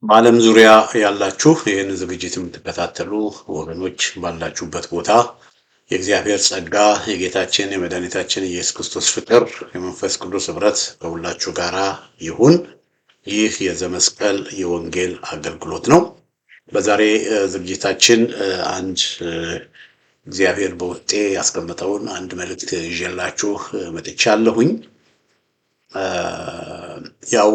በዓለም ዙሪያ ያላችሁ ይህን ዝግጅት የምትከታተሉ ወገኖች ባላችሁበት ቦታ የእግዚአብሔር ጸጋ፣ የጌታችን የመድኃኒታችን የኢየሱስ ክርስቶስ ፍቅር፣ የመንፈስ ቅዱስ ኅብረት ከሁላችሁ ጋር ይሁን። ይህ የዘመስቀል የወንጌል አገልግሎት ነው። በዛሬ ዝግጅታችን አንድ እግዚአብሔር በውስጤ ያስቀመጠውን አንድ መልእክት ይዤላችሁ መጥቻለሁኝ። ያው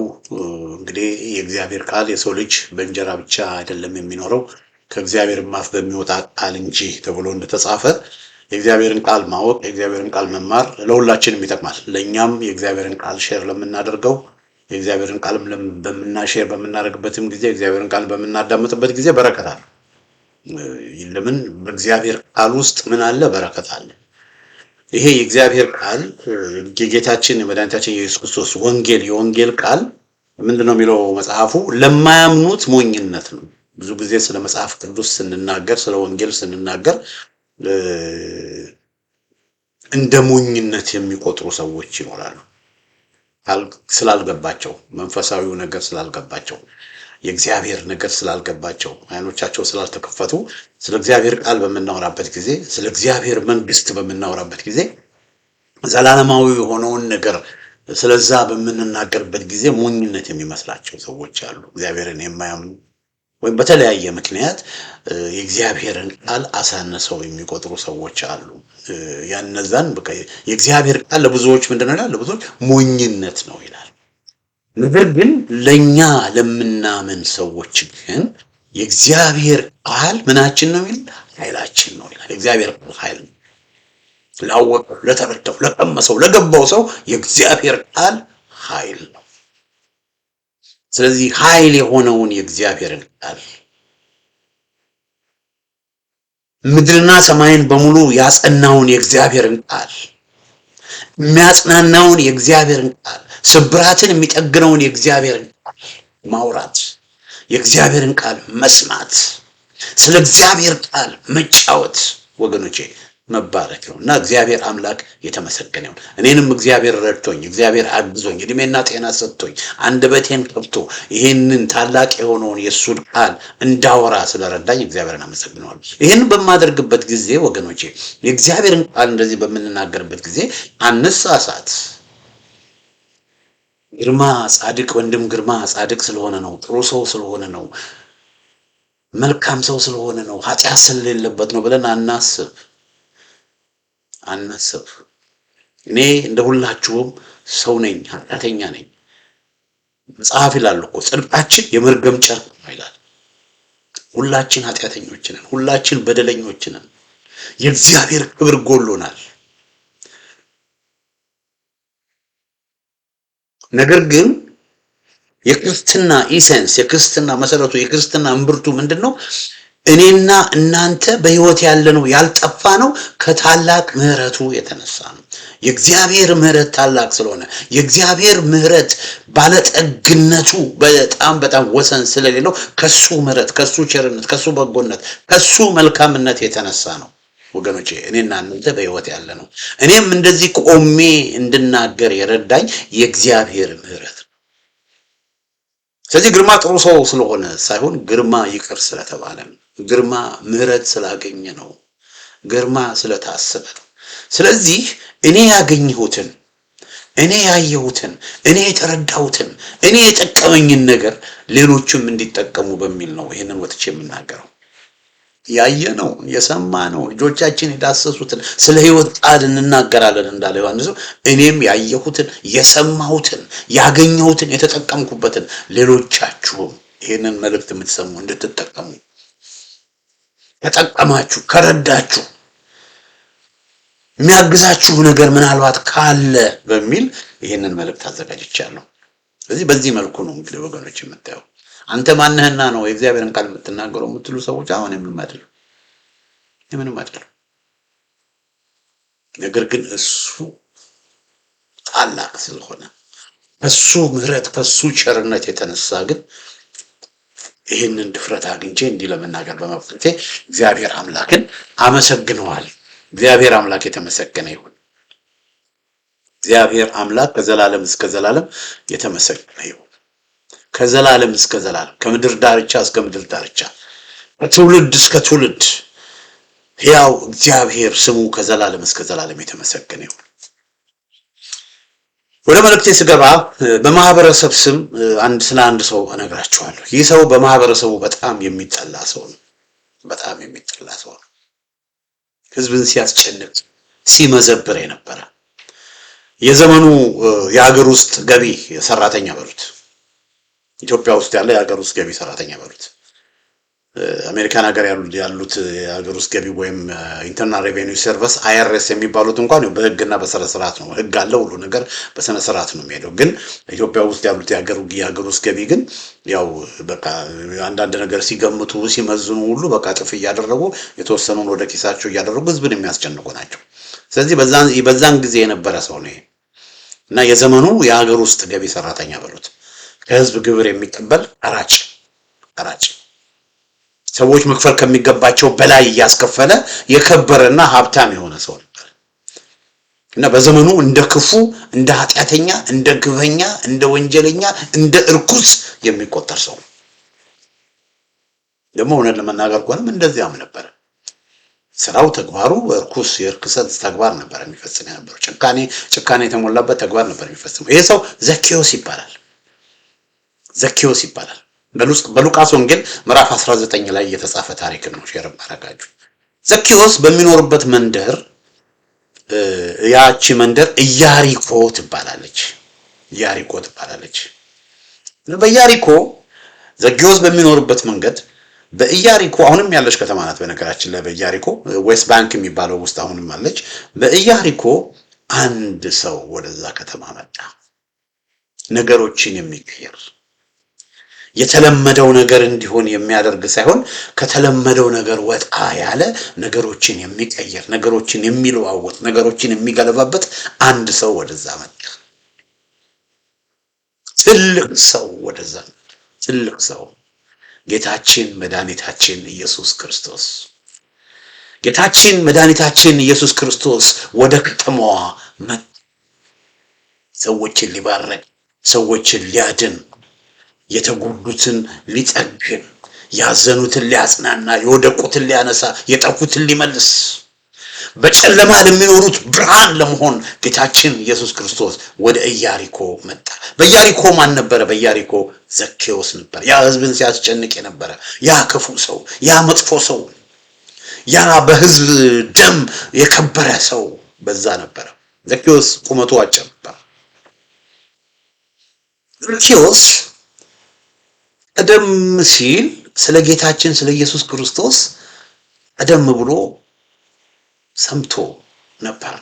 እንግዲህ የእግዚአብሔር ቃል የሰው ልጅ በእንጀራ ብቻ አይደለም የሚኖረው፣ ከእግዚአብሔር አፍ በሚወጣ ቃል እንጂ ተብሎ እንደተጻፈ፣ የእግዚአብሔርን ቃል ማወቅ፣ የእግዚአብሔርን ቃል መማር ለሁላችንም ይጠቅማል። ለእኛም የእግዚአብሔርን ቃል share ለምናደርገው፣ የእግዚአብሔርን ቃልም በምና share በምናደርግበትም ጊዜ፣ የእግዚአብሔርን ቃል በምናዳምጥበት ጊዜ በረከት አለ። ለምን? በእግዚአብሔር ቃል ውስጥ ምን አለ? በረከት አለ። ይሄ የእግዚአብሔር ቃል፣ የጌታችን የመድኃኒታችን የኢየሱስ ክርስቶስ ወንጌል፣ የወንጌል ቃል ምንድን ነው የሚለው መጽሐፉ? ለማያምኑት ሞኝነት ነው። ብዙ ጊዜ ስለ መጽሐፍ ቅዱስ ስንናገር፣ ስለ ወንጌል ስንናገር እንደ ሞኝነት የሚቆጥሩ ሰዎች ይኖራሉ። ስላልገባቸው፣ መንፈሳዊው ነገር ስላልገባቸው፣ የእግዚአብሔር ነገር ስላልገባቸው፣ አይኖቻቸው ስላልተከፈቱ፣ ስለ እግዚአብሔር ቃል በምናወራበት ጊዜ፣ ስለ እግዚአብሔር መንግስት በምናወራበት ጊዜ፣ ዘላለማዊ የሆነውን ነገር ስለዛ በምንናገርበት ጊዜ ሞኝነት የሚመስላቸው ሰዎች አሉ። እግዚአብሔርን የማያምኑ ወይም በተለያየ ምክንያት የእግዚአብሔርን ቃል አሳንሰው የሚቆጥሩ ሰዎች አሉ። ያነዛን በቃ የእግዚአብሔር ቃል ለብዙዎች ምንድን ነው ይላል? ለብዙዎች ሞኝነት ነው ይላል። ነገር ግን ለኛ ለምናምን ሰዎች ግን የእግዚአብሔር ቃል ምናችን ነው ይላል? ኃይላችን ነው ይላል። የእግዚአብሔር ቃል ኃይል ነው። ላወቀው፣ ለተረዳው፣ ለቀመሰው፣ ለገባው ሰው የእግዚአብሔር ቃል ኃይል ነው። ስለዚህ ኃይል የሆነውን የእግዚአብሔርን ቃል፣ ምድርና ሰማይን በሙሉ ያጸናውን የእግዚአብሔርን ቃል፣ የሚያጽናናውን የእግዚአብሔርን ቃል፣ ስብራትን የሚጠግነውን የእግዚአብሔርን ቃል ማውራት፣ የእግዚአብሔርን ቃል መስማት፣ ስለ እግዚአብሔር ቃል መጫወት ወገኖቼ መባረክ ነው። እና እግዚአብሔር አምላክ የተመሰገነ ይሁን። እኔንም እግዚአብሔር ረድቶኝ፣ እግዚአብሔር አግዞኝ፣ እድሜና ጤና ሰጥቶኝ፣ አንደበቴን ከፍቶ ይህንን ታላቅ የሆነውን የእሱን ቃል እንዳወራ ስለረዳኝ እግዚአብሔርን አመሰግነዋለሁ። ይህን በማደርግበት ጊዜ ወገኖቼ፣ የእግዚአብሔርን ቃል እንደዚህ በምንናገርበት ጊዜ አንሳሳት። ግርማ ጻድቅ፣ ወንድም ግርማ ጻድቅ ስለሆነ ነው፣ ጥሩ ሰው ስለሆነ ነው፣ መልካም ሰው ስለሆነ ነው፣ ኃጢአት ስለሌለበት ነው ብለን አናስብ፣ አናስብ። እኔ እንደ ሁላችሁም ሰው ነኝ፣ ኃጢአተኛ ነኝ። መጽሐፍ ይላል እኮ ጽድቃችን የመርገም ጨርቅ ነው ይላል። ሁላችን ኃጢአተኞች ነን፣ ሁላችን በደለኞች ነን። የእግዚአብሔር ክብር ጎሎናል። ነገር ግን የክርስትና essence፣ የክርስትና መሰረቱ፣ የክርስትና እምብርቱ ምንድን ነው? እኔና እናንተ በህይወት ያለነው፣ ያልጠፋነው ከታላቅ ምህረቱ የተነሳ ነው። የእግዚአብሔር ምህረት ታላቅ ስለሆነ፣ የእግዚአብሔር ምህረት ባለጠግነቱ በጣም በጣም ወሰን ስለሌለው፣ ከሱ ምህረት፣ ከሱ ቸርነት፣ ከሱ በጎነት፣ ከሱ መልካምነት የተነሳ ነው ወገኖቼ እኔና እናንተ በህይወት ያለነው። እኔም እንደዚህ ቆሜ እንድናገር የረዳኝ የእግዚአብሔር ምህረት ነው። ስለዚህ ግርማ ጥሩ ሰው ስለሆነ ሳይሆን ግርማ ይቅር ስለተባለ ነው። ግርማ ምህረት ስላገኘ ነው። ግርማ ስለታሰበ ነው። ስለዚህ እኔ ያገኘሁትን፣ እኔ ያየሁትን፣ እኔ የተረዳሁትን፣ እኔ የጠቀመኝን ነገር ሌሎችም እንዲጠቀሙ በሚል ነው ይህንን ወጥቼ የምናገረው። ያየነውን የሰማነውን እጆቻችን የዳሰሱትን ስለ ሕይወት ቃል እንናገራለን እንዳለ ዮሐንስ፣ እኔም ያየሁትን፣ የሰማሁትን፣ ያገኘሁትን፣ የተጠቀምኩበትን ሌሎቻችሁም ይህንን መልእክት የምትሰሙ እንድትጠቀሙ፣ ከጠቀማችሁ፣ ከረዳችሁ፣ የሚያግዛችሁ ነገር ምናልባት ካለ በሚል ይህንን መልእክት አዘጋጅቻለሁ። ስለዚህ በዚህ መልኩ ነው እንግዲህ ወገኖች የምታየው። አንተ ማንህና ነው የእግዚአብሔርን ቃል የምትናገረው የምትሉ ሰዎች፣ አሁን ምንም አይደለም፣ ምንም አይደለም። ነገር ግን እሱ ታላቅ ስለሆነ፣ ከሱ ምሕረት ከሱ ቸርነት የተነሳ ግን ይህንን ድፍረት አግኝቼ እንዲህ ለመናገር በመብቃቴ እግዚአብሔር አምላክን አመሰግነዋል። እግዚአብሔር አምላክ የተመሰገነ ይሁን። እግዚአብሔር አምላክ ከዘላለም እስከ ዘላለም የተመሰገነ ይሁን። ከዘላለም እስከ ዘላለም፣ ከምድር ዳርቻ እስከ ምድር ዳርቻ፣ ከትውልድ እስከ ትውልድ ሕያው እግዚአብሔር ስሙ ከዘላለም እስከ ዘላለም የተመሰገነ ይሁን። ወደ መልእክቴ ስገባ በማህበረሰብ ስም ስለ አንድ ሰው እነግራችኋለሁ። ይህ ሰው በማህበረሰቡ በጣም የሚጠላ ሰው ነው። በጣም የሚጠላ ሰው ነው። ህዝብን ሲያስጨንቅ፣ ሲመዘብር የነበረ፣ የዘመኑ የሀገር ውስጥ ገቢ ሰራተኛ በሉት፣ ኢትዮጵያ ውስጥ ያለ የሀገር ውስጥ ገቢ ሰራተኛ በሉት። አሜሪካን ሀገር ያሉት የሀገር ውስጥ ገቢ ወይም Internal Revenue Service፣ IRS የሚባሉት እንኳን በህግና በስነ ስርዓት ነው። ህግ አለ፣ ሁሉ ነገር በስነ ስርዓት ነው የሚሄደው። ግን ኢትዮጵያ ውስጥ ያሉት የሀገር ውስጥ ገቢ ግን ያው በቃ አንዳንድ ነገር ሲገምቱ፣ ሲመዝኑ ሁሉ በቃ ጥፍ እያደረጉ፣ የተወሰኑን ወደ ኪሳቸው እያደረጉ ህዝብን የሚያስጨንቁ ናቸው። ስለዚህ በዛን ጊዜ የነበረ ሰው ነው ይሄ እና የዘመኑ የሀገር ውስጥ ገቢ ሰራተኛ በሉት፣ ከህዝብ ግብር የሚቀበል ቀራጭ፣ ቀራጭ፣ ሰዎች መክፈል ከሚገባቸው በላይ እያስከፈለ የከበረና ሀብታም የሆነ ሰው ነበር እና በዘመኑ እንደ ክፉ፣ እንደ ኃጢአተኛ፣ እንደ ግፈኛ፣ እንደ ወንጀለኛ፣ እንደ እርኩስ የሚቆጠር ሰው። ደግሞ እውነት ለመናገር ከሆነም እንደዚያም ነበረ። ስራው፣ ተግባሩ እርኩስ፣ የእርክሰት ተግባር ነበር የሚፈጽም የነበረው። ጭካኔ የተሞላበት ተግባር ነበር የሚፈጽመው። ይሄ ሰው ዘኬዎስ ይባላል። ዘኬዎስ ይባላል። በሉቃስ ወንጌል ምዕራፍ 19 ላይ የተጻፈ ታሪክ ነው። Share ማረጋችሁ። ዘኬዎስ በሚኖርበት መንደር፣ ያቺ መንደር ኢያሪኮ ትባላለች። ኢያሪኮ ትባላለች። በኢያሪኮ፣ ዘኬዎስ በሚኖርበት መንገድ በኢያሪኮ፣ አሁንም ያለች ከተማ ናት። በነገራችን ላይ በኢያሪኮ West Bank የሚባለው ውስጥ አሁንም አለች። በኢያሪኮ አንድ ሰው ወደዛ ከተማ መጣ። ነገሮችን የሚቀይር፣ የተለመደው ነገር እንዲሆን የሚያደርግ ሳይሆን ከተለመደው ነገር ወጣ ያለ፣ ነገሮችን የሚቀይር፣ ነገሮችን የሚለዋወጥ፣ ነገሮችን የሚገለባብጥ አንድ ሰው ወደዛ መጣ። ትልቅ ሰው ወደዛ መጣ። ትልቅ ሰው፣ ጌታችን መድኃኒታችን ኢየሱስ ክርስቶስ። ጌታችን መድኃኒታችን ኢየሱስ ክርስቶስ ወደ ከተማዋ መጣ። ሰዎችን ሊባርክ፣ ሰዎችን ሊያድን፣ የተጎዱትን ሊጠግን፣ ያዘኑትን ሊያጽናና፣ የወደቁትን ሊያነሳ፣ የጠፉትን ሊመልስ፣ በጨለማ ለሚኖሩት ብርሃን ለመሆን ጌታችን ኢየሱስ ክርስቶስ ወደ ኢያሪኮ መጣ። በኢያሪኮ ማን ነበረ? በኢያሪኮ ዘኬዎስ ነበር። ያ ሕዝብን ሲያስጨንቅ የነበረ፣ ያ ክፉ ሰው፣ ያ መጥፎ ሰው፣ ያ በሕዝብ ደም የከበረ ሰው በዛ ነበረ። ዘኬዎስ ቁመቱ አጭር ነበር። ዘኬዎስ ቀደም ሲል ስለ ጌታችን ስለ ኢየሱስ ክርስቶስ ቀደም ብሎ ሰምቶ ነበር።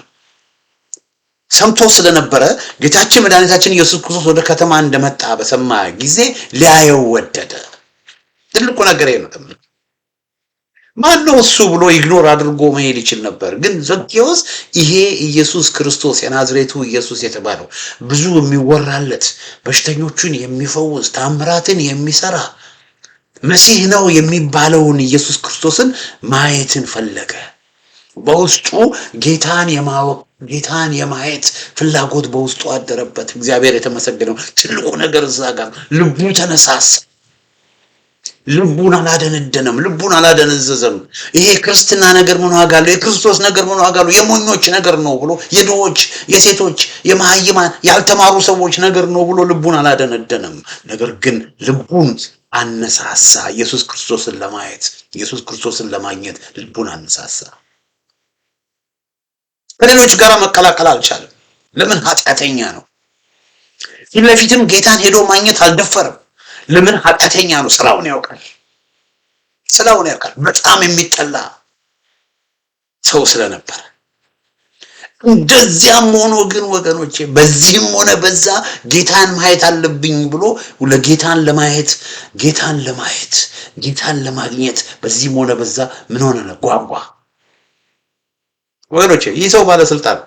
ሰምቶ ስለነበረ ጌታችን መድኃኒታችን ኢየሱስ ክርስቶስ ወደ ከተማ እንደመጣ በሰማ ጊዜ ሊያየው ወደደ። ትልቁ ነገር ይሄ ነው። ማን ነው እሱ ብሎ ignore አድርጎ መሄድ ይችል ነበር። ግን ዘኬዎስ ይሄ ኢየሱስ ክርስቶስ፣ የናዝሬቱ ኢየሱስ የተባለው፣ ብዙ የሚወራለት፣ በሽተኞቹን የሚፈውስ፣ ታምራትን የሚሰራ መሲህ ነው የሚባለውን ኢየሱስ ክርስቶስን ማየትን ፈለገ። በውስጡ ጌታን የማወቅ፣ ጌታን የማየት ፍላጎት በውስጡ አደረበት። እግዚአብሔር የተመሰገነው። ትልቁ ነገር እዛ ጋር ልቡ ተነሳሳ። ልቡን አላደነደነም። ልቡን አላደነዘዘም። ይሄ ክርስትና ነገር ምን ዋጋ አለው? የክርስቶስ ነገር ምን ዋጋ አለው? የሞኞች ነገር ነው ብሎ፣ የድሆች፣ የሴቶች፣ የመሃይማን፣ ያልተማሩ ሰዎች ነገር ነው ብሎ ልቡን አላደነደነም። ነገር ግን ልቡን አነሳሳ። ኢየሱስ ክርስቶስን ለማየት፣ ኢየሱስ ክርስቶስን ለማግኘት ልቡን አነሳሳ። ከሌሎች ጋር መቀላቀል አልቻለም። ለምን? ኃጢአተኛ ነው። ፊት ለፊትም ጌታን ሄዶ ማግኘት አልደፈረም። ለምን? ኃጢአተኛ ነው። ስራውን ያውቃል። ስራውን ያውቃል። በጣም የሚጠላ ሰው ስለነበረ። እንደዚያም ሆኖ ግን ወገኖቼ፣ በዚህም ሆነ በዛ ጌታን ማየት አለብኝ ብሎ ለጌታን ለማየት፣ ጌታን ለማየት፣ ጌታን ለማግኘት በዚህም ሆነ በዛ ምን ሆነ ነው? ጓጓ። ወገኖቼ፣ ይህ ሰው ባለስልጣን፣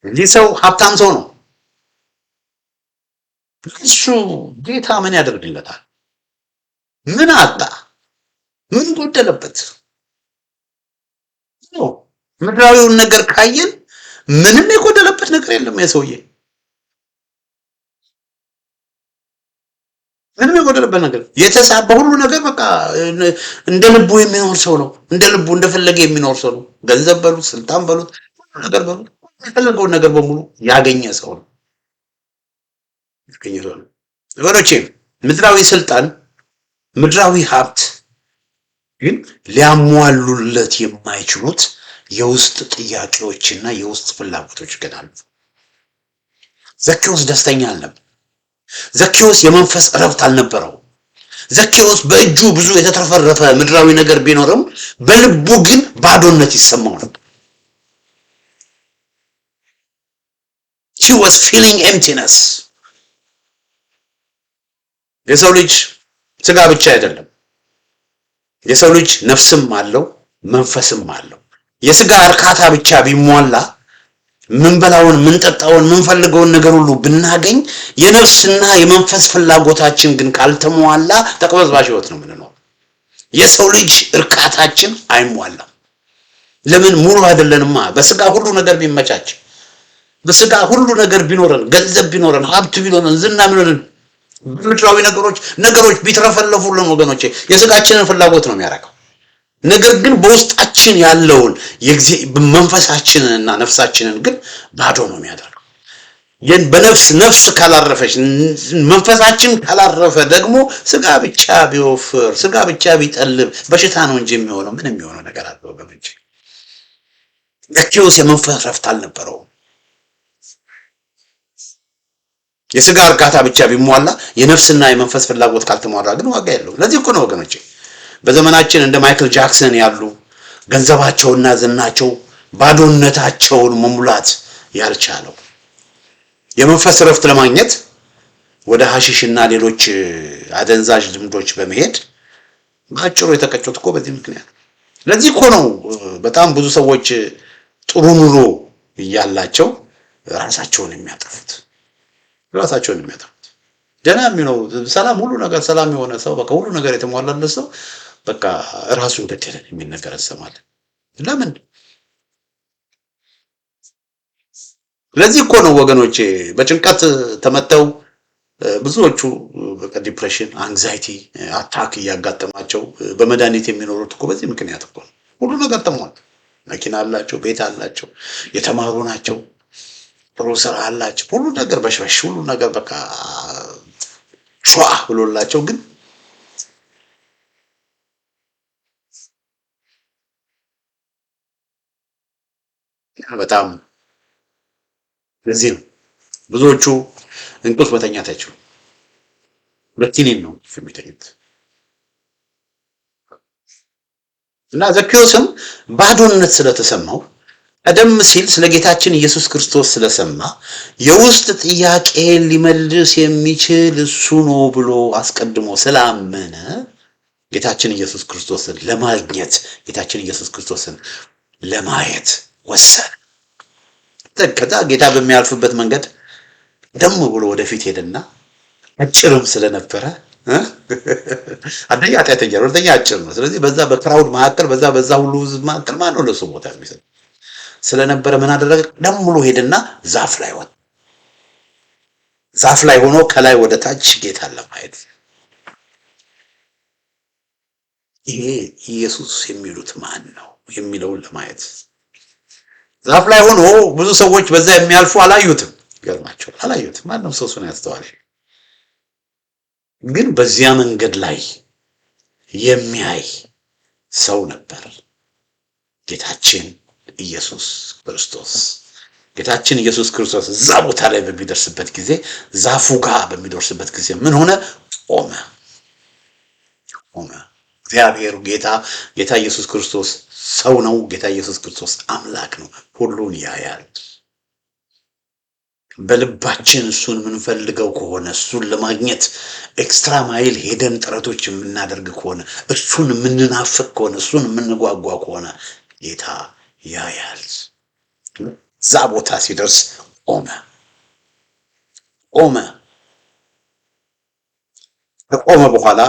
ይህ ሰው ሀብታም ሰው ነው። እሱ ጌታ ምን ያደርግለታል? ምን አጣ? ምን ጎደለበት? ምድራዊውን ነገር ካየን ምንም የጎደለበት ነገር የለም። የሰውዬ ምንም የጎደለበት ነገር የተሳበ ሁሉ ነገር በቃ እንደ ልቡ የሚኖር ሰው ነው። እንደ ልቡ እንደፈለገ የሚኖር ሰው ነው። ገንዘብ በሉት፣ ስልጣን በሉት፣ ሁሉ ነገር በሉት፣ የፈለገውን ነገር በሙሉ ያገኘ ሰው ነው። ያገኘ ሰው ነው። ወገኖቼ፣ ምድራዊ ስልጣን፣ ምድራዊ ሀብት ግን ሊያሟሉለት የማይችሉት የውስጥ ጥያቄዎችና የውስጥ ፍላጎቶች ግን አሉ። ዘኬዎስ ደስተኛ አልነበር። ዘኬዎስ የመንፈስ እረፍት አልነበረው። ዘኬዎስ በእጁ ብዙ የተትረፈረፈ ምድራዊ ነገር ቢኖርም በልቡ ግን ባዶነት ይሰማው ነበር። He was feeling emptiness። የሰው ልጅ ስጋ ብቻ አይደለም። የሰው ልጅ ነፍስም አለው፣ መንፈስም አለው። የስጋ እርካታ ብቻ ቢሟላ፣ ምንበላውን፣ ምንጠጣውን፣ ምንፈልገውን ነገር ሁሉ ብናገኝ የነፍስና የመንፈስ ፍላጎታችን ግን ካልተሟላ ተቅበዝባዥ ህይወት ነው የምንኖረው። የሰው ልጅ እርካታችን አይሟላም። ለምን? ሙሉ አይደለንማ። በስጋ ሁሉ ነገር ቢመቻች፣ በስጋ ሁሉ ነገር ቢኖረን፣ ገንዘብ ቢኖረን፣ ሀብት ቢኖረን፣ ዝና ቢኖረን፣ ምድራዊ ነገሮች ቢትረፈለፉልን ወገኖቼ፣ የስጋችንን ፍላጎት ነው የሚያረካው። ነገር ግን በውስጣችን ያለውን መንፈሳችንንና ነፍሳችንን ግን ባዶ ነው የሚያደርገው። በነፍስ ነፍስ ካላረፈች፣ መንፈሳችን ካላረፈ ደግሞ ስጋ ብቻ ቢወፍር፣ ስጋ ብቻ ቢጠልብ በሽታ ነው እንጂ የሚሆነው ምን የሚሆነው ነገር አለ ወገኖቼ? ዘኬዎስ የመንፈስ ረፍት አልነበረውም። የስጋ እርካታ ብቻ ቢሟላ የነፍስና የመንፈስ ፍላጎት ካልተሟላ ግን ዋጋ የለውም። ለዚህ እኮ ነው ወገኖቼ፣ በዘመናችን እንደ ማይክል ጃክሰን ያሉ ገንዘባቸውና ዝናቸው ባዶነታቸውን መሙላት ያልቻለው። የመንፈስ ረፍት ለማግኘት ወደ ሐሺሽና ሌሎች አደንዛዥ ልምዶች በመሄድ በአጭሩ የተቀጩት እኮ በዚህ ምክንያት። ለዚህ እኮ ነው በጣም ብዙ ሰዎች ጥሩ ኑሮ እያላቸው ራሳቸውን የሚያጠፉት፣ ራሳቸውን የሚያጠፉት። ደህና የሚኖሩ፣ ሰላም፣ ሁሉ ነገር ሰላም የሆነ ሰው፣ በቃ ሁሉ ነገር የተሟላለት ሰው በቃ ራሱን ገደለ የሚል ነገር እንሰማለን። ለምን? ለዚህ እኮ ነው ወገኖቼ፣ በጭንቀት ተመተው ብዙዎቹ በቃ depression፣ anxiety attack እያጋጠማቸው በመድኃኒት የሚኖሩት እኮ በዚህ ምክንያት እኮ ነው። ሁሉ ነገር ተሟልቶ፣ መኪና አላቸው፣ ቤት አላቸው፣ የተማሩ ናቸው፣ ጥሩ ስራ አላቸው፣ ሁሉ ነገር በሽበሽ፣ ሁሉ ነገር በቃ ሿ ብሎላቸው ግን በጣም ለዚህ ነው ብዙዎቹ እንቅልፍ መተኛት አይችሉም። በኪኒን ነው እንቅልፍ የሚተኙት። እና ዘኬዎስም ባዶነት ስለተሰማው፣ ቀደም ሲል ስለ ጌታችን ኢየሱስ ክርስቶስ ስለሰማ፣ የውስጥ ጥያቄ ሊመልስ የሚችል እሱ ነው ብሎ አስቀድሞ ስላመነ ጌታችን ኢየሱስ ክርስቶስን ለማግኘት፣ ጌታችን ኢየሱስ ክርስቶስን ለማየት ወሰነ። ከዛ ጌታ በሚያልፍበት መንገድ ደም ብሎ ወደፊት ሄደና አጭርም ስለነበረ፣ አንደኛ ኃጢአተኛ ነው፣ ሁለተኛ አጭር ነው። ስለዚህ በዛ በ crowd መካከል፣ በዛ ሁሉ ህዝብ መካከል ማን ነው ለሱ ቦታ የሚሰጥ? ስለነበረ ምን አደረገ? ቀደም ብሎ ሄደና ዛፍ ላይ ወጣ። ዛፍ ላይ ሆኖ ከላይ ወደ ታች ጌታን ለማየት፣ ይሄ ኢየሱስ የሚሉት ማን ነው የሚለውን ለማየት ዛፍ ላይ ሆኖ፣ ብዙ ሰዎች በዛ የሚያልፉ አላዩትም። ይገርማቸዋል፣ አላዩትም። ማንም ሰው እሱን ያስተዋል። ግን በዚያ መንገድ ላይ የሚያይ ሰው ነበር፣ ጌታችን ኢየሱስ ክርስቶስ። ጌታችን ኢየሱስ ክርስቶስ እዛ ቦታ ላይ በሚደርስበት ጊዜ፣ ዛፉ ጋር በሚደርስበት ጊዜ ምን ሆነ? ቆመ፣ ቆመ። እግዚአብሔር ጌታ ኢየሱስ ክርስቶስ ሰው ነው። ጌታ ኢየሱስ ክርስቶስ አምላክ ነው። ሁሉን ያያል። በልባችን እሱን የምንፈልገው ከሆነ፣ እሱን ለማግኘት extra mile ሄደን ጥረቶች የምናደርግ ከሆነ፣ እሱን የምንናፍቅ ከሆነ፣ እሱን የምንጓጓ ከሆነ ጌታ ያያል። እዛ ቦታ ሲደርስ ቆመ፣ ቆመ። ከቆመ በኋላ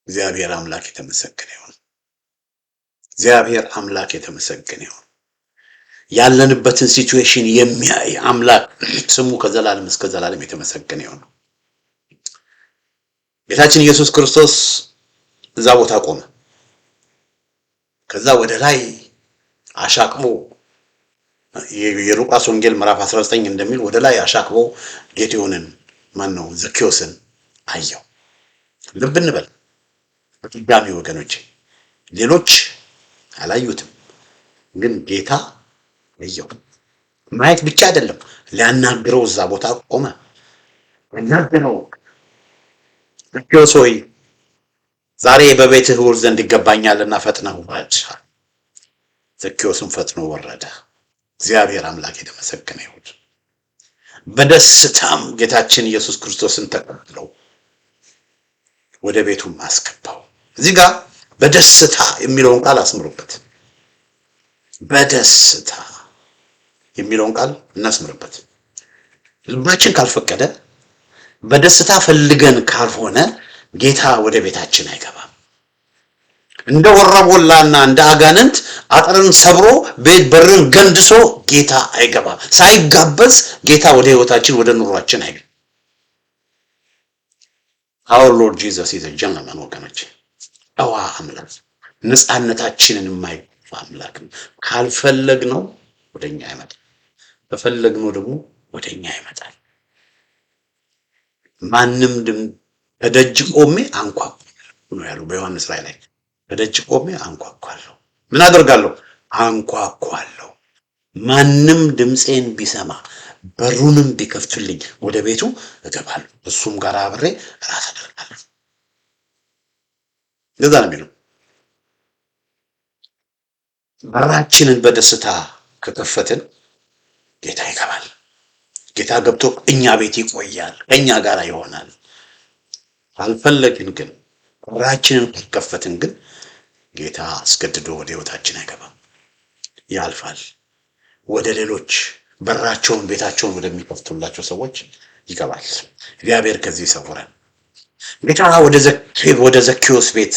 እግዚአብሔር አምላክ የተመሰገነ ይሁን። እግዚአብሔር አምላክ የተመሰገነ ይሁን። ያለንበትን situation የሚያይ አምላክ ስሙ ከዘላለም እስከ ዘላለም የተመሰገነ ይሁን። ጌታችን ኢየሱስ ክርስቶስ እዛ ቦታ ቆመ። ከዛ ወደ ላይ አሻቅቦ፣ የሉቃስ ወንጌል ምዕራፍ 19 እንደሚል፣ ወደ ላይ አሻቅቦ ጌዲዮንን፣ ማን ነው፣ ዘኬዎስን አየው። ልብ እንበል በድጋሚ ወገኖች፣ ሌሎች አላዩትም፣ ግን ጌታ አየው። ማየት ብቻ አይደለም፣ ሊያናግረው እዛ ቦታ ቆመ። አናገረው። "ዘኬዎስ ሆይ፣ ዛሬ በቤትህ እውል ዘንድ ይገባኛልና ፈጥነህ ውረድ።" ዘኬዎስም ፈጥኖ ወረደ። እግዚአብሔር አምላክ የተመሰገነ ይሁን። በደስታም ጌታችን ኢየሱስ ክርስቶስን ተቀብለው ወደ ቤቱም አስገባው። እዚህ ጋር በደስታ የሚለውን ቃል አስምሩበት። በደስታ የሚለውን ቃል እናስምርበት። ልባችን ካልፈቀደ፣ በደስታ ፈልገን ካልሆነ ጌታ ወደ ቤታችን አይገባም። እንደ ወረበላና እንደ አጋንንት አጥርን ሰብሮ፣ ቤት በርን ገንድሶ ጌታ አይገባም። ሳይጋበዝ ጌታ ወደ ህይወታችን፣ ወደ ኑሯችን አይገባም። Our Lord Jesus is gentleman ወገኖች፣ ጨዋ አምላክ፣ ነፃነታችንን የማይገፋ አምላክ ነው። ካልፈለግነው ወደኛ አይመጣም፣ ከፈለግነው ደግሞ ወደኛ ይመጣል። ማንም ድም ከደጅ ቆሜ አንኳኳለሁ ነው ያለው በዮሐንስ ራእይ ላይ። ከደጅ ቆሜ አንኳኳለሁ። ምን አደርጋለሁ? አንኳኳለሁ። ማንም ድምፄን ቢሰማ በሩንም ቢከፍትልኝ ወደ ቤቱ እገባለሁ፣ እሱም ጋር አብሬ እራት አደርጋለሁ። እንደዛ ነው የሚለው። በራችንን በደስታ ከከፈትን ጌታ ይገባል። ጌታ ገብቶ እኛ ቤት ይቆያል፣ ከእኛ ጋር ይሆናል። ካልፈለግን ግን፣ በራችንን ካልከፈትን ግን ጌታ አስገድዶ ወደ ህይወታችን አይገባም፣ ያልፋል። ወደ ሌሎች በራቸውን ቤታቸውን ወደሚከፍቱላቸው ሰዎች ይገባል። እግዚአብሔር ከዚህ ይሰውረን። ጌታ ወደ ዘኬዎስ ቤት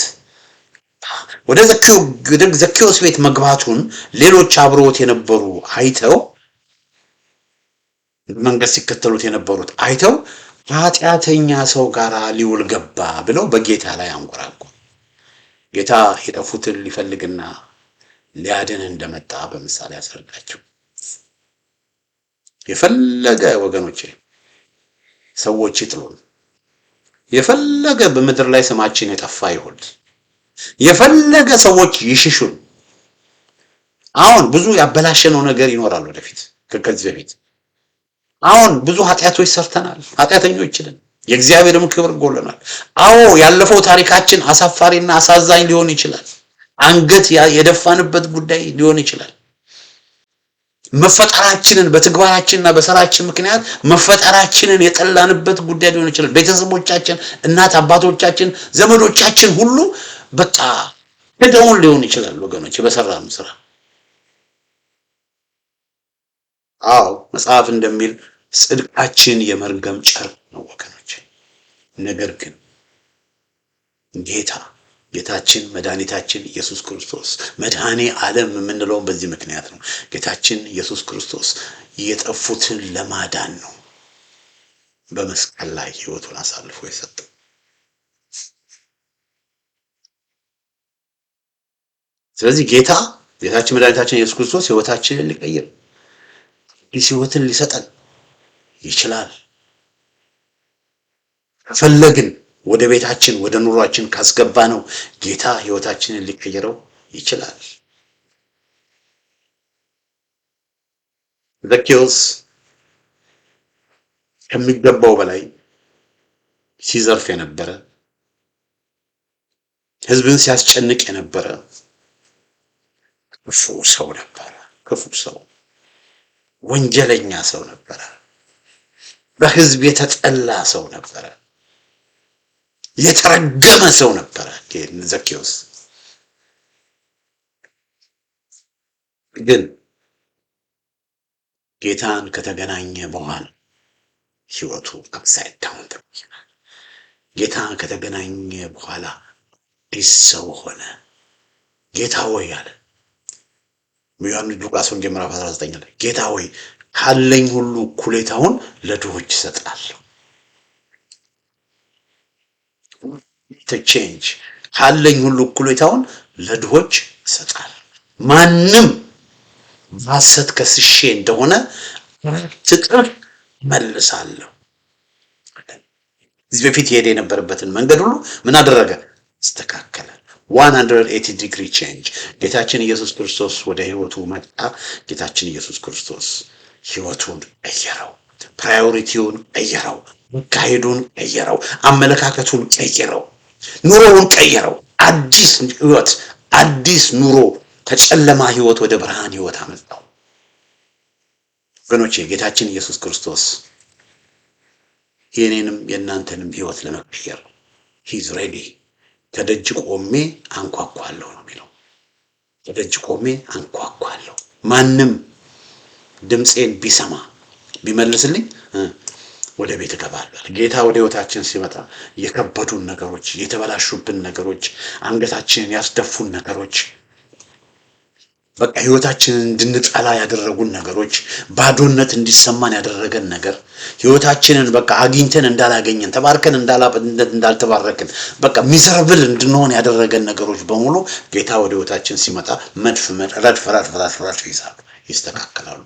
ወደ ዘኬዎስ ቤት መግባቱን ሌሎች አብረውት የነበሩ አይተው፣ መንገድ ሲከተሉት የነበሩት አይተው ከኃጢአተኛ ሰው ጋር ሊውል ገባ ብለው በጌታ ላይ አንጎራጎሩ። ጌታ የጠፉትን ሊፈልግና ሊያድን እንደመጣ በምሳሌ ያስረዳቸው። የፈለገ ወገኖቼ ሰዎች ይጥሉን፣ የፈለገ በምድር ላይ ስማችን የጠፋ ይሁን፣ የፈለገ ሰዎች ይሽሹን። አሁን ብዙ ያበላሸነው ነገር ይኖራል ወደፊት፣ ከዚህ በፊት አሁን ብዙ ኃጢአቶች ሰርተናል። ኃጢአተኞች ነን። የእግዚአብሔርም ክብር ጎሎናል። አዎ፣ ያለፈው ታሪካችን አሳፋሪና አሳዛኝ ሊሆን ይችላል። አንገት የደፋንበት ጉዳይ ሊሆን ይችላል። መፈጠራችንን በተግባራችንና በስራችን ምክንያት መፈጠራችንን የጠላንበት ጉዳይ ሊሆን ይችላል። ቤተሰቦቻችን፣ እናት አባቶቻችን፣ ዘመዶቻችን ሁሉ በቃ ክደውን ሊሆን ይችላል። ወገኖች፣ በሰራነው ስራ፣ አዎ፣ መጽሐፍ እንደሚል ጽድቃችን የመርገም ጨርቅ ነው ወገኖች። ነገር ግን ጌታችን መድኃኒታችን ኢየሱስ ክርስቶስ፣ መድኃኔ ዓለም የምንለውን በዚህ ምክንያት ነው። ጌታችን ኢየሱስ ክርስቶስ የጠፉትን ለማዳን ነው በመስቀል ላይ ሕይወቱን አሳልፎ የሰጠው። ስለዚህ ጌታችን መድኃኒታችን ኢየሱስ ክርስቶስ ሕይወታችንን ሊቀይር፣ አዲስ ሕይወትን ሊሰጠን ይችላል። ከፈለግን ወደ ቤታችን፣ ወደ ኑሯችን ካስገባነው ጌታ ሕይወታችንን ሊቀይረው ይችላል። ዘኬዎስ ከሚገባው በላይ ሲዘርፍ የነበረ፣ ሕዝብን ሲያስጨንቅ የነበረ ክፉ ሰው ነበረ። ክፉ ሰው፣ ወንጀለኛ ሰው ነበረ። በሕዝብ የተጠላ ሰው ነበረ። የተረገመ ሰው ነበረ ዘኬዎስ። ግን ጌታን ከተገናኘ በኋላ ህይወቱ upside down ተቀየረ። ጌታን ከተገናኘ በኋላ አዲስ ሰው ሆነ። ጌታ ሆይ አለ። ዮሐንስ ሉቃስ ወንጌል ምዕራፍ 19 ላይ ጌታ ሆይ ካለኝ ሁሉ እኩሌታውን ለድሆች እሰጣለሁ። Change። ካለኝ ሁሉ እኩሌታውን ለድሆች እሰጣለሁ። ማንም በሐሰት ከስሼ እንደሆነ 4 እጥፍ መልሳለሁ። እዚህ በፊት የሄደ የነበረበትን መንገድ ሁሉ ምን አደረገ? አስተካከለ። 180 degree change። ጌታችን ኢየሱስ ክርስቶስ ወደ ህይወቱ መጣ። ጌታችን ኢየሱስ ክርስቶስ ህይወቱን ቀየረው። Priority ውን ቀየረው። አካሄዱን ቀየረው። አመለካከቱን ቀየረው። ኑሮውን ቀየረው። አዲስ ህይወት፣ አዲስ ኑሮ፣ ከጨለማ ህይወት ወደ ብርሃን ህይወት አመጣው። ወገኖቼ፣ ጌታችን ኢየሱስ ክርስቶስ የኔንም የእናንተንም ህይወት ለመቀየር he's ready። ከደጅ ቆሜ አንኳኳለሁ ነው የሚለው። ከደጅ ቆሜ አንኳኳለሁ። ማንም ድምፄን ቢሰማ ቢመልስልኝ ወደ ቤት እገባለሁ። ጌታ ወደ ህይወታችን ሲመጣ የከበዱን ነገሮች፣ የተበላሹብን ነገሮች፣ አንገታችንን ያስደፉን ነገሮች፣ በቃ ህይወታችንን እንድንጠላ ያደረጉን ነገሮች፣ ባዶነት እንዲሰማን ያደረገን ነገር፣ ህይወታችንን በቃ አግኝተን እንዳላገኘን፣ ተባርከን እንዳልተባረክን፣ በቃ miserable እንድንሆን ያደረገን ነገሮች በሙሉ ጌታ ወደ ህይወታችን ሲመጣ መድፍ ረድፍ ረድፍ ረድፍ ረድፍ ይይዛሉ፣ ይስተካከላሉ።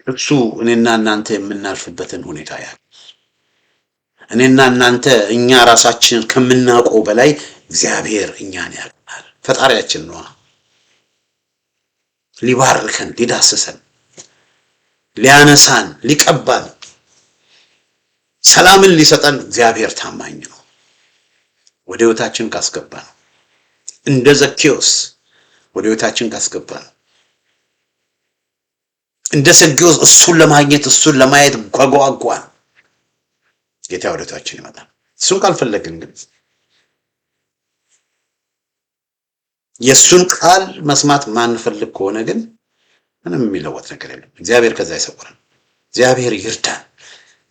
እሱ እኔና እናንተ የምናልፍበትን ሁኔታ ያውቃል። እኔና እናንተ እኛ ራሳችንን ከምናውቀው በላይ እግዚአብሔር እኛን ያውቃል። ፈጣሪያችን ነዋ። ሊባርከን፣ ሊዳስሰን፣ ሊያነሳን፣ ሊቀባን፣ ሰላምን ሊሰጠን እግዚአብሔር ታማኝ ነው። ወደ ህይወታችን ካስገባ ነው። እንደ ዘኬዎስ ወደ ህይወታችን ካስገባ ነው። እንደ ዘኬዎስ እሱን ለማግኘት፣ እሱን ለማየት ጓጓጓን ጌታ ወደ ህይወታችን ይመጣል። እሱን ካልፈለግን ግን፣ የእሱን ቃል መስማት ማንፈልግ ከሆነ ግን ምንም የሚለወጥ ነገር የለም። እግዚአብሔር ከዛ ይሰውረን። እግዚአብሔር ይርዳን።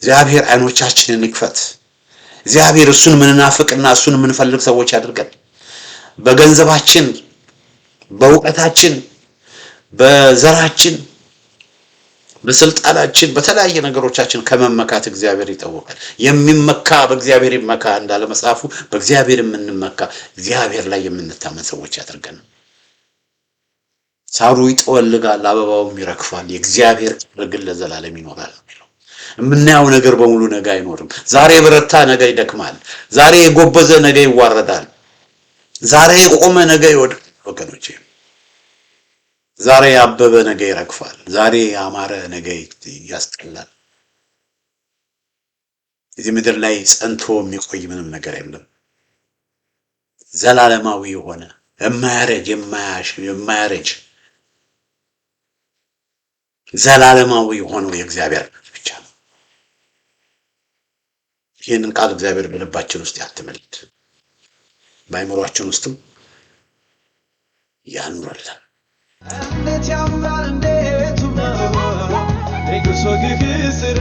እግዚአብሔር አይኖቻችንን ይክፈት። እግዚአብሔር እሱን የምንናፍቅና እሱን የምንፈልግ ሰዎች ያድርገን። በገንዘባችን፣ በእውቀታችን፣ በዘራችን፣ በስልጣናችን፣ በተለያየ ነገሮቻችን ከመመካት እግዚአብሔር ይጠብቀን። የሚመካ በእግዚአብሔር ይመካ እንዳለ መጽሐፉ፣ በእግዚአብሔር የምንመካ፣ እግዚአብሔር ላይ የምንታመን ሰዎች ያድርገን። ሳሩ ይጠወልጋል፣ አበባውም ይረግፋል፣ የእግዚአብሔር ቃል ግን ለዘላለም ይኖራል የሚለው። የምናየው ነገር በሙሉ ነገ አይኖርም። ዛሬ የበረታ ነገ ይደክማል። ዛሬ የጎበዘ ነገ ይዋረዳል። ዛሬ የቆመ ነገ ይወድቃል። ወገኖቼ፣ ዛሬ ያበበ ነገ ይረግፋል። ዛሬ ያማረ ነገ ያስጠላል። እዚህ ምድር ላይ ጸንቶ የሚቆይ ምንም ነገር የለም። ዘላለማዊ የሆነ የማያረጅ፣ የማያረጅ፣ ዘላለማዊ የሆነው የእግዚአብሔር ቃል ብቻ ነው። ይህንን ቃል እግዚአብሔር በልባችን ውስጥ ያትምልን፣ በአእምሯችን ውስጥም ያኑረልን። እንዴት ያምራል፣ እንዴት ውብ ነው ንጉሥ ወግህ ስር